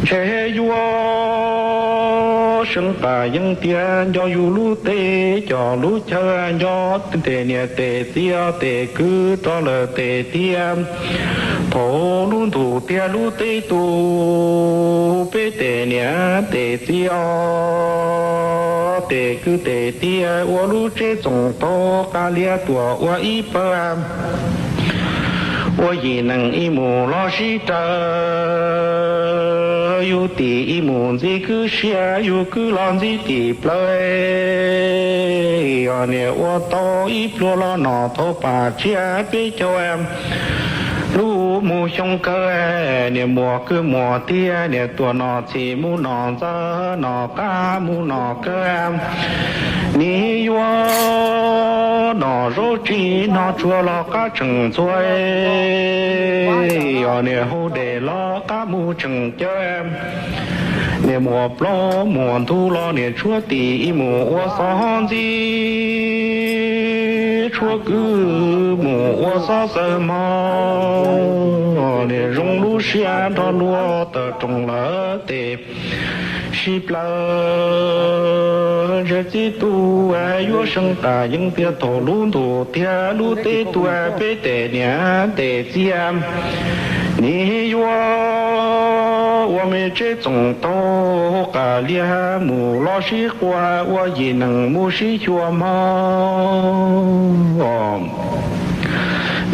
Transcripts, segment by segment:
Tsev yuav seev tas yeeb tias nco yus lub teb cov lub chaw, nco tes niam tes txiv tes kwv rov lawm tes tiag. Thaum lub ntuj tiag lub teb tu, peb tes niam tes txiv tes kwv tes tiag ua lub tsev txoos tau qas liab tuam ua ib pawg. Ua yim neeg ib mus los sib raws, yus tim ib mus ntxiv kwj siab, yus kwj los ntxiv tim plawv. Yog niam ua tau ib pluag los no thaum pas tsiab peb caug lub mus xyoo kawg, niam muaj kwv muaj tij, niam tuaj no txhij mus no ntxawg, no qab mus no kawg. Nim yuav no zaub tsis no tsuag los qab tseem ntxuav, yog niam hauv dej los qab mus tseem cawv. Niam muaj plaub muaj ntug los niam tshuav tim ib mus ua xov ntxiv, tshuav kwv mus ua xov xawm mog. Niam zoo lub siab nrog luag tawm roos lawm tes sib plawv. Ntsia txij tus yuav seev tas yeeb tiag thaum lub ntuj tiag lub teb tu, peb tes niam tes txiv nim yuav ua me tsev txoos tau qas liab mus los sib quaj, ua yim neeg mus sib xyuas mog.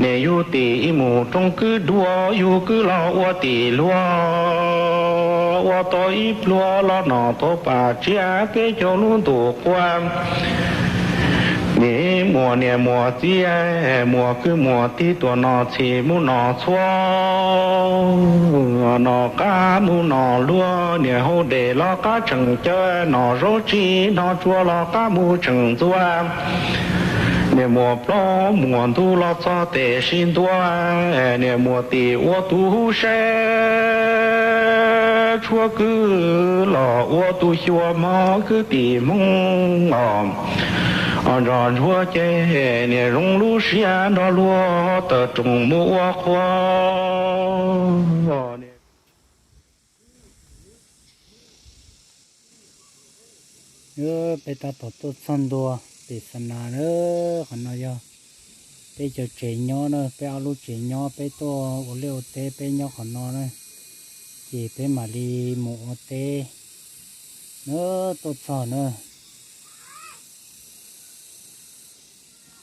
Niam yus tim ib mus roos kwv dua, yus kwv los ua tim luag, ua tau ib pluag los no thaum pas tsiab peb caug lub ntuj quaj. Nim muaj niam muaj txiv, muaj kwv muaj tij tuaj no txhij mus no txhua, no qab mus no luag, niam hauv dej los qab tseem cawv, no zaub tsis no tsuag los qab mus tseem ntxuav. Niam muaj plaub muaj ntug los txog tes sib ntua, niam muaj tim ua tus hub seb, tshuav kwv los ua tus xyuas mog kwv tij Hmoob os. Nrog ntsuag ces niam zoo lub siab nrog luag tawm roos mus ua qhua. Peb tab tom tuaj txog ntua pem xa nas na, qhov no yog peb cov tsev nyob na, peb ob lub tsev nyob, peb tuaj ua liaj ua teb peb nyob qhov no na, ces peb mam li mus ua teb na, tuaj txog na.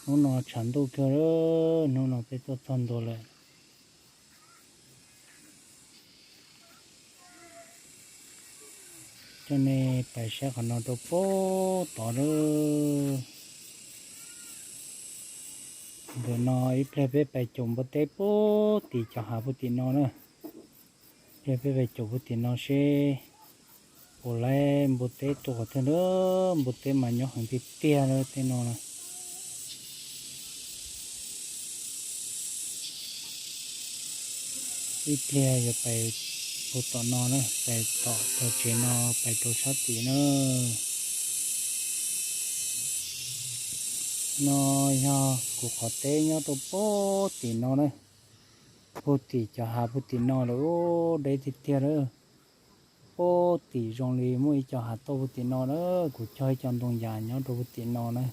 Hnub no tshav ntuj kawg, hnub no peb tuaj txog ntua lawm. Coj nej pais saib qhov no rau pem tod lawm. Ntawm no ib pliag peb pais caum npua teb pem tim cov hav pem tim no na. Ib pliag peb pais caum pem tim no seb puas laib npua teb tuaj qhov twg na. Npua teb mas nyob heev tiag tiag lawm tej no na. Ib pliag yuav pais puag tom no na, pais tom cov tsev no pais rau sab tim na. No yog kuv qhov teb nyob rau pem tim no na, pem tim cov hav pem tim no lawm, deb tiag tiag lawm. Pem tim zoo li muaj ib co hav tauj pem tim no na, kuv cog ib co ntoo yas nyob rau pem tim no na.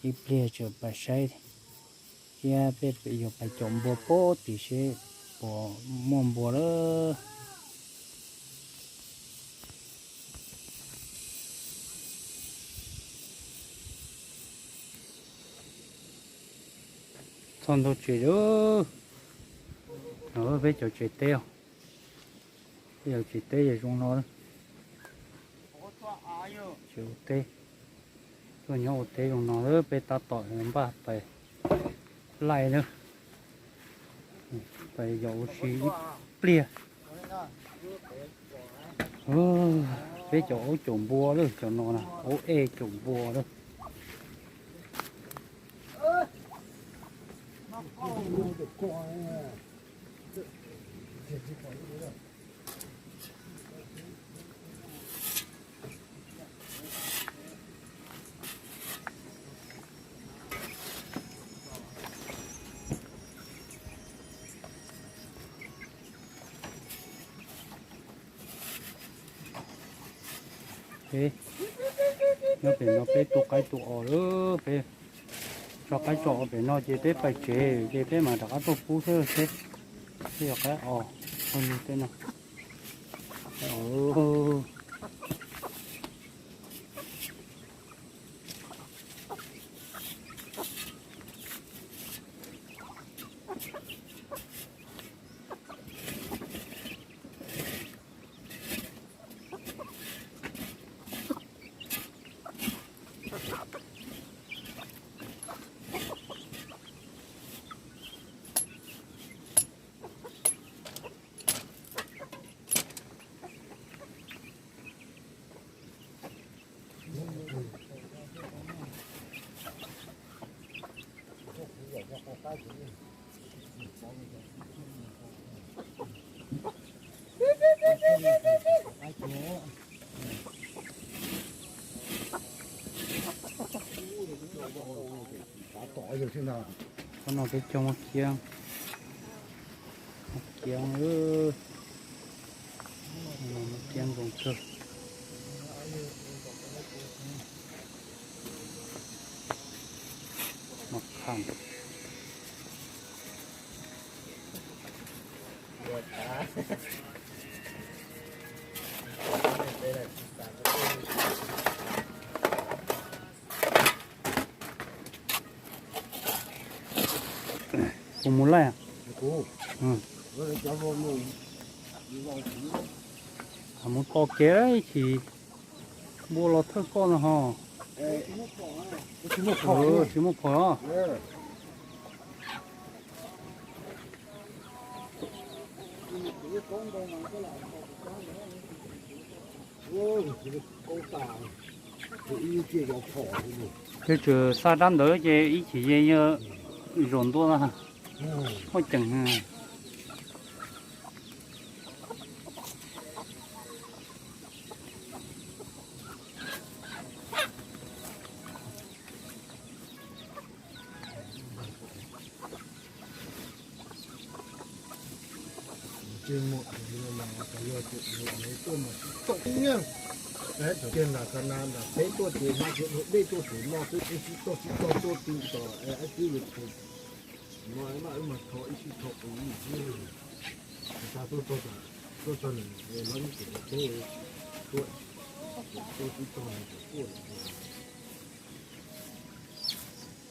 Ib pliag tseem pais saib thiab peb yuav pais caum npua pem tim seb puas muaj npua lawm. Txog ntua tsev lawm. No peb cov tsev teb os. Peb cov tsev teb yog zoo no. Tsev ua teb, tuaj nyob ua teb zoo no, peb tab tom npaj pais laij na, pais yos ua si ib pliag. Peb cov aub caum npua lawm, cov no na, aub ej caum npua lawm. Peb nyob pem no peb tu qaib tu os lawm, peb tso qaib tso os pem no ces peb pais tsev ces peb mam rov qab tuaj pub thiab seb, peb yog qaib os, tej no. Qhov no peb cog muaj kiab, muaj kiab, muaj kiab zoo kawg. Mos kham. Kuv mus laij. Mus tos kev ib chim npua los thawj koj no ho. Tsis muaj phom os. Peb tsuas xa rab ntawd ces ib chim ze yog zaum ntua na. Muaj ceem. Ces muaj, yog tuaj mas tsis tau ib nyuag, tiag nram ka na nram teb tuaj ces mas dej tuaj pem no xwb, tsis tau tsis tau tuaj ti tom ib tib lus no mas tho ib sij tho pus xwb. Tuaj txog nws los ib teb tuaj, tuaj tib tog nws tuaj.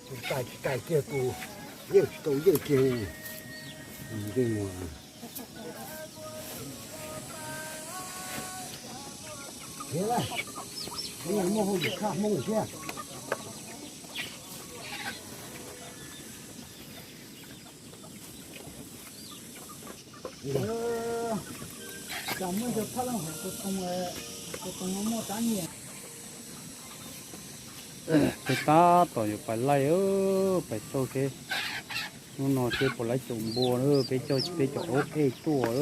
Tus tais tsis tais kiag tus, yeej tsis tau yeej kiag. Mus, muaj hauj lwm tshaj Hmoob thiab. Peb tab tom yuav pais laij, pais xauj seb hnub no seb puas laib caum npua, peb coj peb cov aub ej tuaj.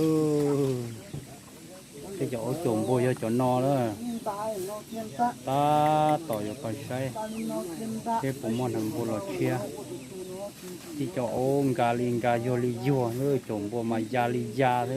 Peb cov aub caum npua yog cov no na. Tab tom yuav pais saib seb puas muaj neeg npua los tshiab. Tib cov aub nkas li nkas yuag li yuag, caum npua mas ya li ya xwb.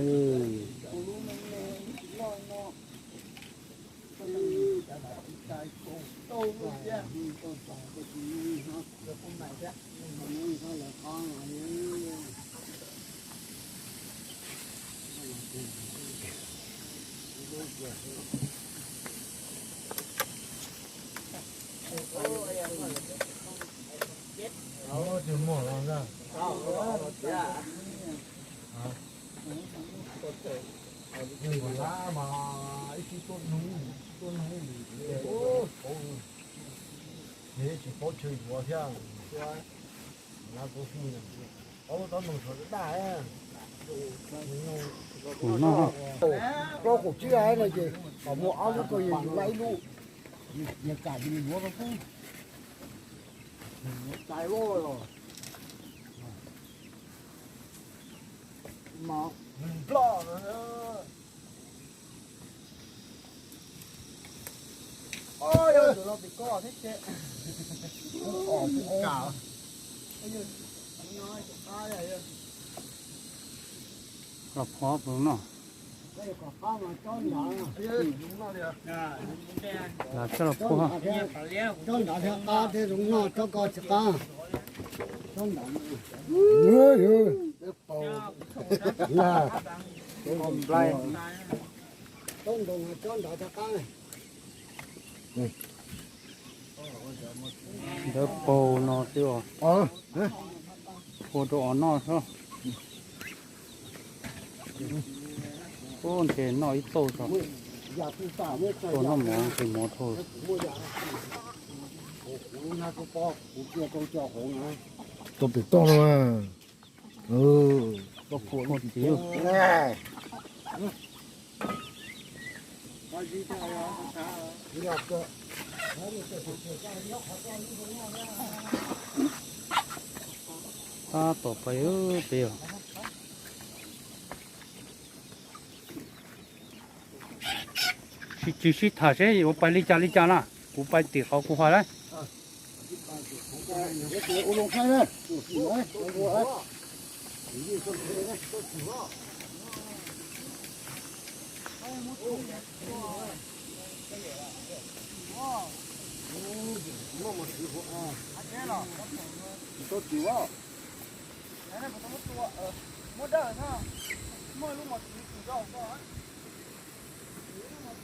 Tsis paub chaw yuav thiab. Plaub kaum tsib no ces kom muaj ob lub ko yus laib ib lub, yus kam yus yuav rau xwb. Cais loj los mas nploj no. Yog tus no tim koj thiab ces los phob no. Lam txog los puag. Tsob ntawd thiaj qab thiab zoo noj, tsob ko tsis qab. Tsob ntawd thiaj qab. Ntawd paug no xwb os. Ua rau os noj xwb. Ub, ntshe noj ib tauj tso. Tau noj mov ntshe mov dhau. Tau pem toj no. Tab tom pais pem os. Sib tw sib tham seb yuav pais li cas li cas na. Kuv pais tim qhov kuv hais lawm.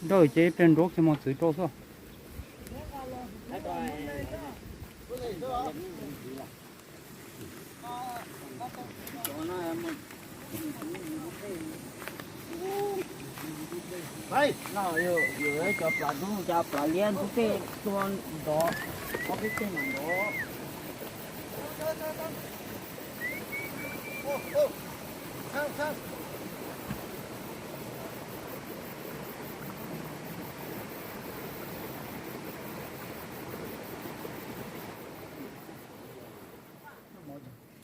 Dawj ces ib pliag nruab kiag mos txwv rau xwb. Cov plas dub, cov plas liab ntug tej tua nrov, ob peb teg mas nrov.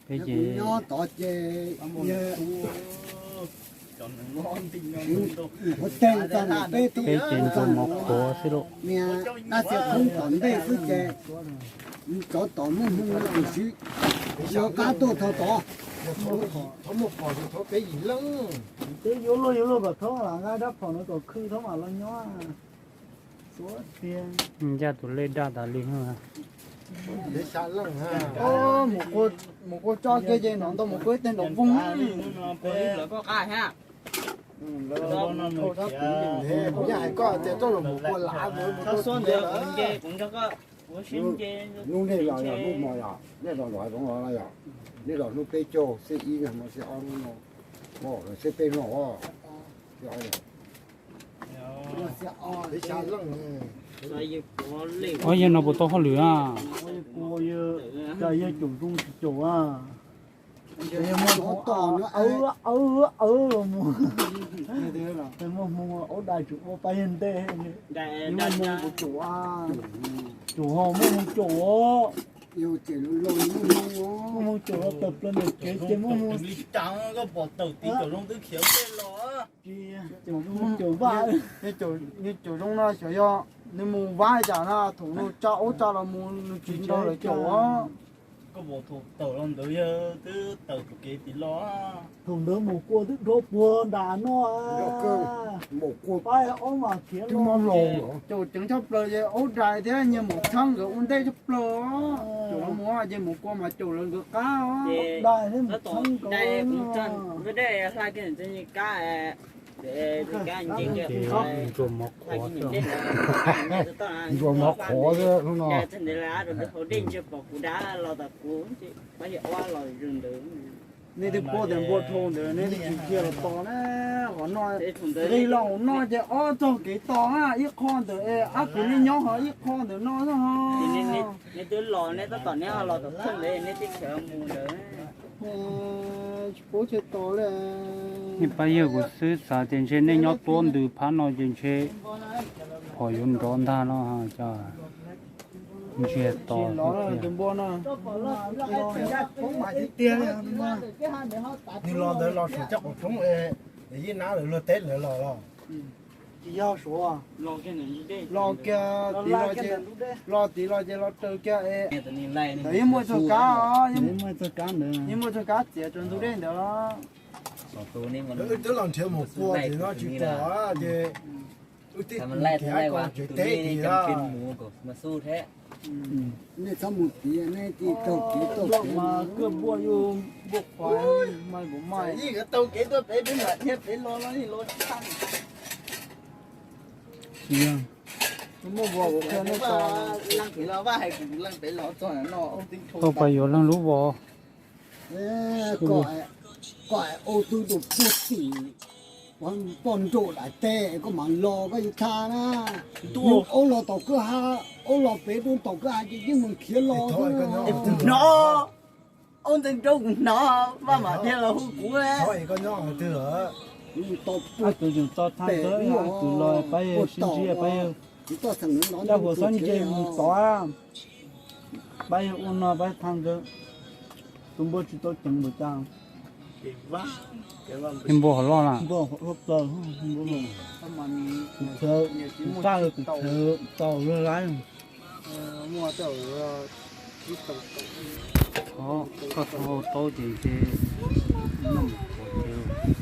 Peb ces, peb ces ntsuas mov qhuav xwb lauj. Niag dab tsi khoob tom ntej xwb ces cov tom muaj hmoo no tus siv yuav qab tuaj tho tod. Peb yuav luag yuav luag kom thaub lam nqa dab phom no kom khw thaub mam los nyob. Ncaj tus lej daj tas li. Mus kua tso kiag ces no ntau mus kua ib teg nrov voog. Kuv yeej hais koj tias txoj los mus kua lav ntawd. Hnub nej los yog hnub hmo yog nej los los zoov los yog nej los hnub peb caug xib ib no xib ob no, xib peb no. Ob yawg no puas tau hauj lwm a? Cas yawg caum zoo tsis caum a? Yawg muaj hmoo awb awb los mus, muaj hmoo aub dais tsuas ua pab yawg ntej. Yawg muaj hmoo kuv caum a, caum ho muaj hmoo caum os. Muaj hmoo caum los tawm plaws ntawm kev ces muaj hmoo. Caum vaj, yawg caum zoo no xyov yog nws mus vaj cas na, thaum nws tsa aub tsa los mus nws tsis nrog lawv caum os. Koj puas thaum tawm los ntawd yawg twb tawm tus kev tim los. Thaum ntawd mus kua twb dhau puag nram no. Pab aub mas khiav los. Caum ceev tshaj plaws ces aub dais thiab nyias mus txhawb nkawd ua ntej tshaj plaws. Caum los mus ces mus kua mas caum lawv nkawd qab. Dais thiab mus txhawb nkawd. Ntsuas mov qhuav, ntsuas mov qhuav xwb hnub no. Nej twb paub tias npua dhau ntawd nej twb tsis kiag los tos na. Qhov no, qhov no ces ob txog kev tos na, ib qho ntawm ab kuv nej nyob ho ib qho ntawm no xwb ho. Nej twb los, nej tab tom neb los tom thawj ntawd nej twb sawv mus ntawd. Tsis paub tseg tos li. Nej pab yawg kuv xwb xav tias ntshe nej nyob tuab ntws phab no ces ntshe phom yuav nrov ntag no. Ntsiag to tus npua no. Nws los ntawd los saum caj qaum tshoob es yij nab lawv luag teb lawv los los. Tsis yog suav. Los kiag, los tid los ces los raws kiag es ntawd yeej muaj txog kab os, yeej muaj txog kab txiav rau ntug dej ntawd. Wb twb los nrhiav mus kua ces no tsis pom ces wb twb mus nrhiav ko tsev teb ces nej txhob mus tias nej tis taug kev tuaj pem mas koj npuaj yuj npuaj qhua mas kuv mas yeej taug kev tuaj pem peb mam thiab pem los los los. Muaj vos kuv qhia nej tau. Leej pem los vaj hais kuv leej pem los txog no. Tau pas yuav leej lub vos. Koj ua tub tus puag tim poj nrauj daim teb koj mam los koj yuav tha na. Aub los tom kwj ha, aub los pem dub tom kwj ha ces yeej mus khiav los. Kuv hnov, aub nteeg rau kuv hnov, vaj mam thiab los hu kuv. Tus tseem tso tha ntawd, tus los pab yawg sib ntsib pab yawg. Caj huam txhob nce mus tod, pab yawg ua no pab tha ntawd. Tus npua tsis tau ceev npaum cas. Npua hov loj na. Npua hov loj plaws. Tus txhawv, tus txhawv tau laj laj. Koj txhob hau taub ces nce noj qhuav thiab.